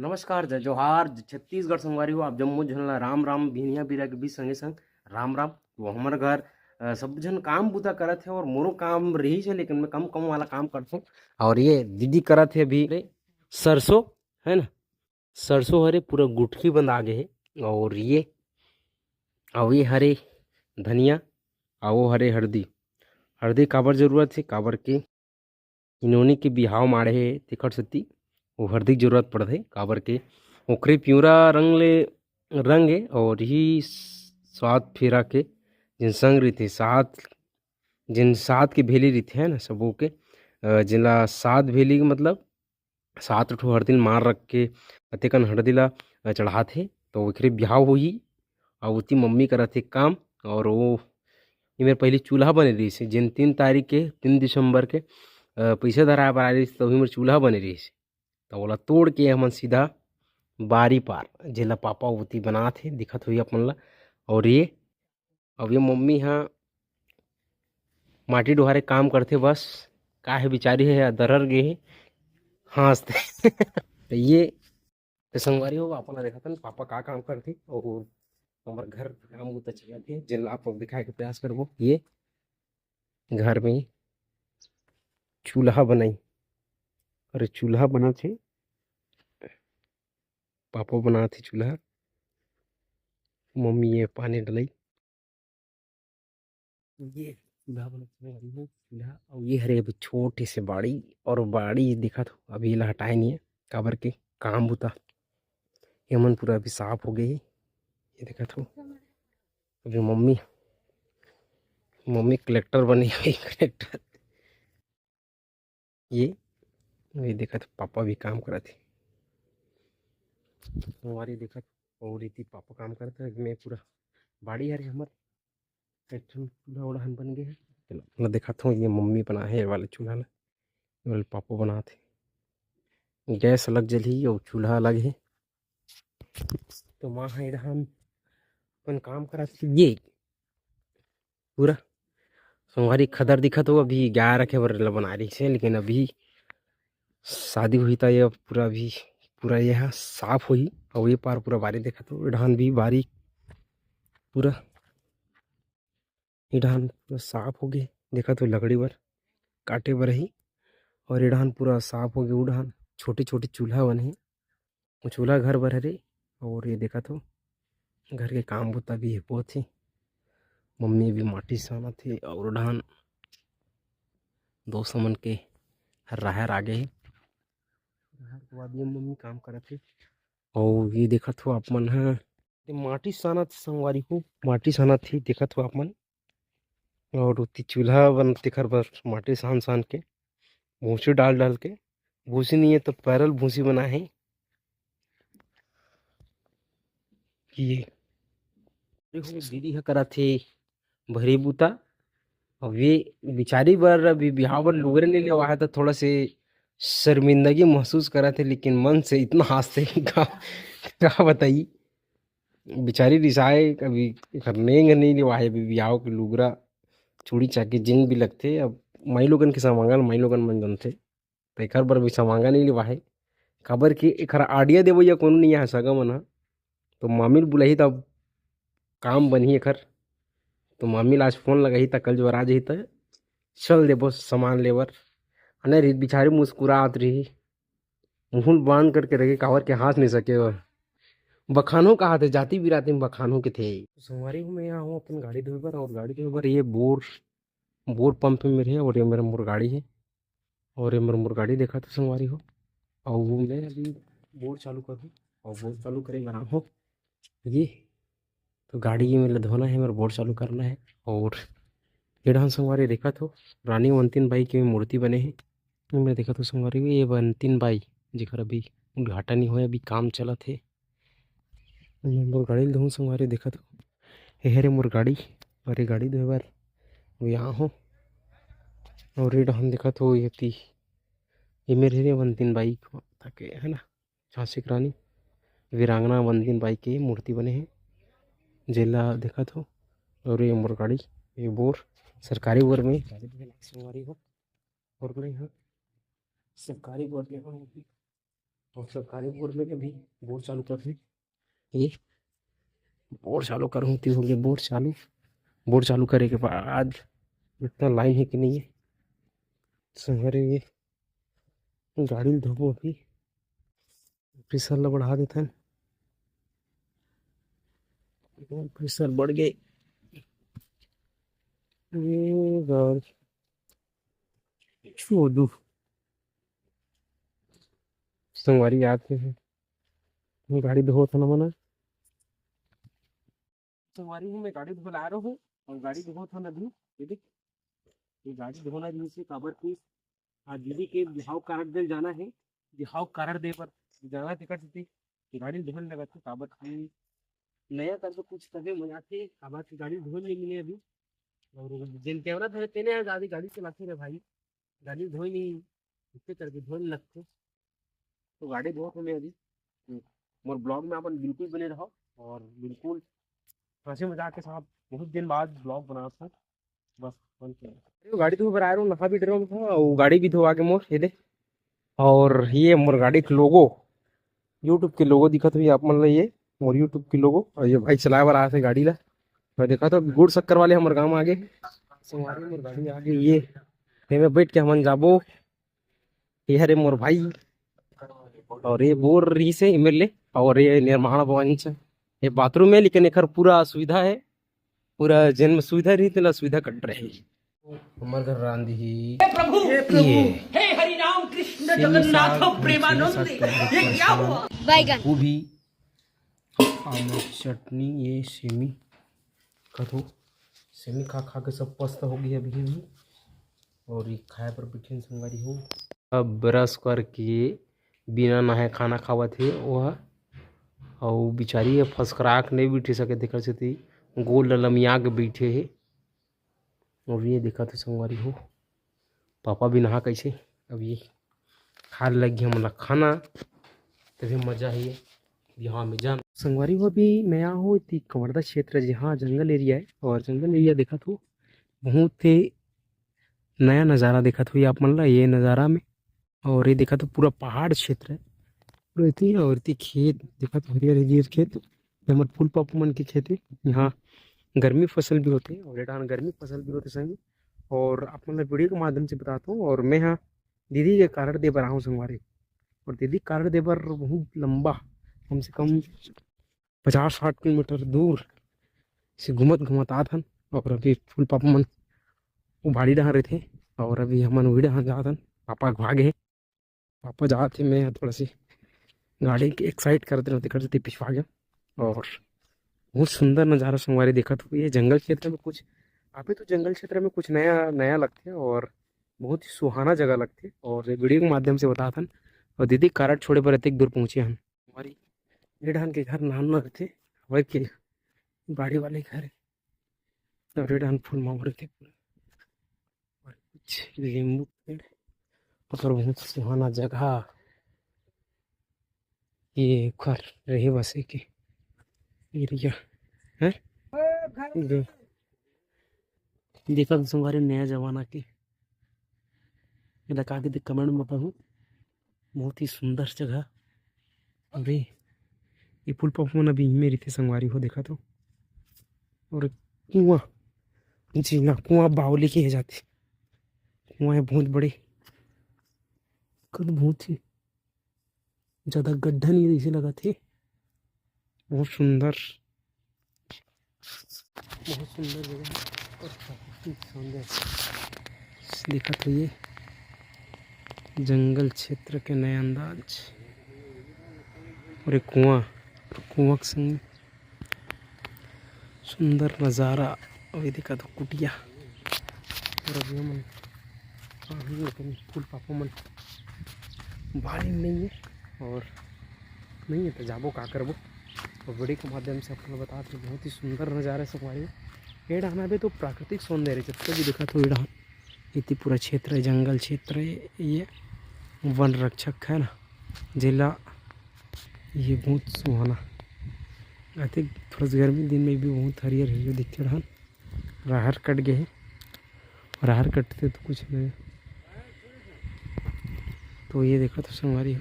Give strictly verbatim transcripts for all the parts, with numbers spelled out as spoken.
नमस्कार, जय जोहार, जय छत्तीसगढ़ संगवारी हो। आप जम्मो झन ला राम राम, भिनिया बिरा के भी संगे संग राम राम। तो हमर घर, अ, सब झन काम बूता करत हे और मोरो काम रहिस हे, लेकिन मैं कम कम वाला काम करथों। और ये दीदी करत हे अभी रे सरसों, है ना, सरसों हरे पूरा गुटकी बंधा गे हे। और ये, और ये हरे धनिया, और वो हरे हरदी। हरदी काबर जरूरत हे, काबर के इनोनी के बिहाव माड़े हे, तेखर सेती वो हरदी के जरूरत पड़थे, काबर के ओखरे पिंवरा रंग ले रंग हे। और ही सात फेरा के जिन संग रहिथे, सात, जिन सात के भेली रहिथे, है ना, सबो के, अ, जेला सात भेली के मतलब सात ठो हरदी ल मार रख के अतेकन हरदी ला, अ, चढ़ाथे, तो ओखरे बिहाव होही। अउ ओती मम्मी करत हे काम, और वो, ये मेर पहली चूल्हा बने रहिस हे, जेन तीन तारीख के, तीन दिसंबर के, अ, पइसा धराए बर आए रहिस, तभी मेर चूल्हा बने रहिस हे। तो ओला तोड़ के हमन सीधा बारी पार, जेला पापा ओती बनात हे, दिखत होही अपन ला। और ये, अब ये मम्मी ह माटी डोहारे काम करथे, बस का हे, बिचारी हे, दरर गे हे, हाँसथे। तो ये, तो संगवारी हो, अपन ला देखत हन, पापा का काम करथे, और हमर घर काम बूता चलत हे, जेला आप लोग दिखाए के प्रयास करबो। ये घर में चूल्हा बनाई, अरे, चूल्हा बनाथे, पापा बनाथे चूल्हा, मम्मी ये पानी डलाई। ये चूल्हा बनत हे, चूल्हा, और ये हरे अभी छोटे से बाड़ी, और बाड़ी दिखत हो, अभी एला हटाए नहीं है, काबर के काम बुता, ये मन पूरा अभी साफ हो गए हे। ये दिखत हो, अभी मम्मी, मम्मी कलेक्टर बनी हुई, कलेक्टर। ये, ये देखत हो, पापा भी काम करत हे। हमारी देखत, और इति पापा काम करत हे, मैं पूरा बाड़ी हरे हमर एक ठन चूल्हा ओढ़ान बन गए हे। चलो, मैं दिखात हूँ, ये मम्मी बनाए हे ये वाले चूल्हा ला, ये वाले पापा बनात हे। गैस अलग जलही और चूल्हा अलग हे। तो माँ ह इधर अपन काम करत हे। ये पूरा संगवारी खदर दिखत हो, अभी गाय रखे बर ला बना रही से, लेकिन अभी शादी हुई था, ये पूरा अभी पूरा यह साफ होही। और ये पार पूरा बारी देखत हो, ये डहान भी बारी पूरा, ये डहान पूरा साफ हो गए। देखत हो, लकड़ी बर काटे बर ही, और ये डहान पूरा साफ हो गए। वो डहान छोटे छोटे चूल्हा बने हे, वो चूल्हा घर बर हरे। और ये देखत हो, घर के काम बुता भी होत हे, मम्मी भी माटी सानत हे, और डहान दोस्त मन के राहर आगे हे। राहर के बाद ये मम्मी काम करत हे। और ये देखत हो आप मन ह, ये माटी सानत हे संगवारी हो, माटी सानत हे, देखत हो आप मन। और ओती चूल्हा बन, तेखर बर माटी सान सान के, भूसी डाल डाल के, भूसी नहीं है तो पैरल भूसी बना है। ये देखो, दीदी ह करत हे भरी बूता। अब ये बिचारी बर अभी बिहाव बर लुगरे नहीं लेवा है, तो थोड़ा से शर्मिंदगी महसूस करत हे, लेकिन मन से इतना हाँसथे कि का, का बताई। बिचारी रिसाए, अभी एकर नेंग नहीं लेवा है, अभी बिहाव के लुगरा, चूड़ी चाकी जिन भी लगथे। अब माई लोगन के सामांगन माई लोगन मन जनथे, तो एकर बर भी सामांगन नहीं लेवा है, काबर कि एकर आडिया देवैया कोनो नहीं है सगा मन ह। तो मामी ल बुलाही तब काम बनही एकर। तो मामी ल आज फोन लगाही त कल जो आ जाही त चल देबो सामान लेबर। अने रीत बिचारी मुस्कुरात रही, मुँह ल बांध करके रखे, काबर के हाँस नहीं सके। बखानो कहा थे, जाति बिराती में बखानो के थे। संगवारी हो, मैं यहाँ हूँ अपन गाड़ी धोए बर, और गाड़ी धोए बर ये बोर, बोर पंप में रहे, और ये मेरा मोर गाड़ी है, और ये मेरा मोर गाड़ी देखा तो संगवारी हो। और वो मैं अभी बोर चालू करूँ, और बोर चालू करे बना हो ये, तो गाड़ी ये मेरा धोना है, मेरा बोर चालू करना है। और ये डहान संगवारी देखा तो रानी वंतिन बाई के मूर्ति बने है। ये मेरा देखा तो संगवारी हो, ये वंतिन बाई जेकर अभी उद्घाटन नहीं होए, अभी काम चलत है। मैं मोर गाड़ी ल धोऊँ संगवारी, देखत हो, ये हरे मोर गाड़ी, और ये गाड़ी धोए बर मैं यहाँ हूँ। और ये डहान देखत हो, ये ती, ये मेरे हरे वंतिन बाई ताके, है ना, झांसी की रानी वीरांगना वंतिन बाई के मूर्ति बने हे, जेला देखत हो। और ये मोर गाड़ी, ये बोर, सरकारी बोर में गाड़ी धोए ला संगवारी हो, और नहीं हो, सरकारी बोर में हो। और सरकारी बोर में अभी बोर चालू कर रही। ये बोर चालू करूँ ती हो गया, बोर चालू। बोर चालू करे के बाद इतना लाइन है कि नहीं है। संगवारी, ये गाड़ी ल धोबो अभी। प्रेशर ला बढ़ा देथन। प्रेशर बढ़ गए। ये गाड़ी छोड़ू। संगवारी आते हैं। गाड़ी धोत हन मना। संगवारी हूँ, मैं गाड़ी धो ला रहा हूँ और गाड़ी धोत हन अभी। ये देख, ये गाड़ी धोना जरूरी से काबर की आज दीदी के बिहाव कारड दे जाना है। बिहाव कारड दे बर जाना, तेकर सेती गाड़ी धोने लगा थे। काबर की नया कर तो कुछ तबे मजा थे, काबर की गाड़ी धोए नहीं मिले अभी। और जेन कैमरा धरे तेने आज आधी गाड़ी चलाते रे भाई, गाड़ी धोए नहीं, इसके करके धोने लगते। तो गाड़ी धोत हूँ मैं अभी। हम्म, मोर ब्लॉग में अपन बिल्कुल बने रहो और बिल्कुल हंसी मजाक के साथ बहुत दिन बाद ब्लॉग बनात हूँ। बस बंद कर। अरे, वो गाड़ी तो ऊपर आ रहा हूँ, नहा भी डरा हूँ, वो गाड़ी भी धोवा के मोर ये दे। और ये मोर गाड़ी के लोगो, YouTube के लोगो दिखत हुई आप मन ला, ये मोर YouTube के लोगो। और ये भाई चलाए बर आए थे गाड़ी ला। मैं देखा तो गुड़ शक्कर वाले हमर गांव आ गए। संगवारी, मोर गाड़ी आ गई, ये एमे बैठ के हमन जाबो। ये हरे मोर भाई और ये बोर रही से एमएलए और ये निर्माण भवन से, ये बाथरूम है, लेकिन एकर पूरा सुविधा है, पूरा जन्म सुविधा रही, तेला सुविधा कट रही। हमर घर रांधी ही हे प्रभु, हे प्रभु, ये हे हरि राम कृष्ण सेमी जगन्नाथ साग, प्रेमानंद, सेमी साग ये क्या हुआ? बैगन। गोभी, आम चटनी, ये सेमी कथो, सेमी खा खा के सब पस्त हो गई अभी भी। और ये खाए पर बैठे संगवारी हो। अब ब्रश करके बिना नहाए खाना खावत हे ओह। अउ बिचारी ह फसकरा के नइ बइठे सके, तेकर सेती गोल ल लमिया के बइठे हे। अउ ये देखत हे संगवारी हो, पापा भी नहा कैसे। अब ये खाए लग गए हमन ला खाना, तभी मजा है ये बिहाव में जाना। संगवारी हो, अभी मैं आया हूँ इति कवर्धा क्षेत्र, जी हाँ, जंगल एरिया है। और जंगल एरिया देखत हो, बहुत ही नया नज़ारा देखत हो आप मन ला ये नज़ारा में। और ये देखत हो, पूरा पहाड़ क्षेत्र है, पूरा इति, और इति खेत देखत हो, हरियर हरियर खेत, हमर फूल पापू मन के खेत है। यहाँ गर्मी फसल भी होते और ये डाहन गर्मी फसल भी होते संगी। और आप मन ला वीडियो के माध्यम से बताता हूँ। और मैं हाँ दीदी के कारड दे बर आहूँ संगवारी, और दीदी कारड दे बर बहुत लंबा, कम से कम पचास साठ किलोमीटर दूर से घूमत घूमत आत हन। और अभी फूल पापा मन वो बाड़ी डहान रहिथे, और अभी हमन उही डहान जात हन। पापा भागे हे, पापा जात हे, मैं थोड़ा सी गाड़ी के एक्साइट करत रहूँ, तेकर सेती पिछवा गया। और बहुत सुंदर नज़ारा संगवारी देखत हो, ये जंगल क्षेत्र में कुछ, अभी तो जंगल क्षेत्र में कुछ नया नया लगथे और बहुत ही सुहाना जगह लगथे। और ये वीडियो के माध्यम से बताथन। और दीदी कारड छोड़े बर अतेक दूर पहुँचे हन। हमारी ये डाहन के घर नान न रहिथे, वही के बाड़ी वाले घर हे। और ये डाहन फूल मामा रहिथे। और कुछ नींबू पेड़, और बहुत सुहाना जगह ये ओखर रहे बसे के एरिया है। दे-, देखत संगवारी नया जमाना के, एला का कहिथे कमेंट में बताहू। बहुत ही सुंदर जगह। अरे ये फूल पापू मन अभी इमे रहिथे संगवारी हो, देखत हो। और कुआं, जी ना, कुआं बावली के हे जाथे। कुआं है बहुत बड़े, कद बहुत ही ज्यादा गड्ढा नहीं जैसे लगत हे। बहुत सुंदर, बहुत सुंदर जगह है और प्राकृतिक सौंदर्य देखत होइए। जंगल क्षेत्र के नए अंदाज और एक कुआं, कुआं के संग सुंदर नज़ारा। अभी देखा तो कुटिया और अभी हमन आही, लेकिन फूल पापा मन बाड़ी में नहीं है और नहीं है तो जाबो का करबो। और वीडियो के माध्यम से आप लोग बता थे, बहुत ही सुंदर नज़ारा है संगवारी। ये डाहन अभी तो प्राकृतिक सौंदर्य जब भी देखा तो ये डाहन इति पूरा क्षेत्र है, जंगल क्षेत्र है, ये वन रक्षक है ना, जेला ये बहुत सुहाना। I think थोड़ा सा गर्मी दिन में भी बहुत हरियर हरियर दिखते रहन। राहर कट गए हे, राहर कटते तो कुछ नहीं। तो ये देखा तो संगवारी हो,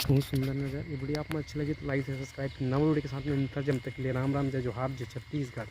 बहुत सुंदर नज़र। ये वीडियो आप मन अच्छा लगे तो लाइक से सब्सक्राइब, नवा वीडियो के साथ में मिलता, जब तक के लिए राम राम, जय जोहार, जय छत्तीसगढ़।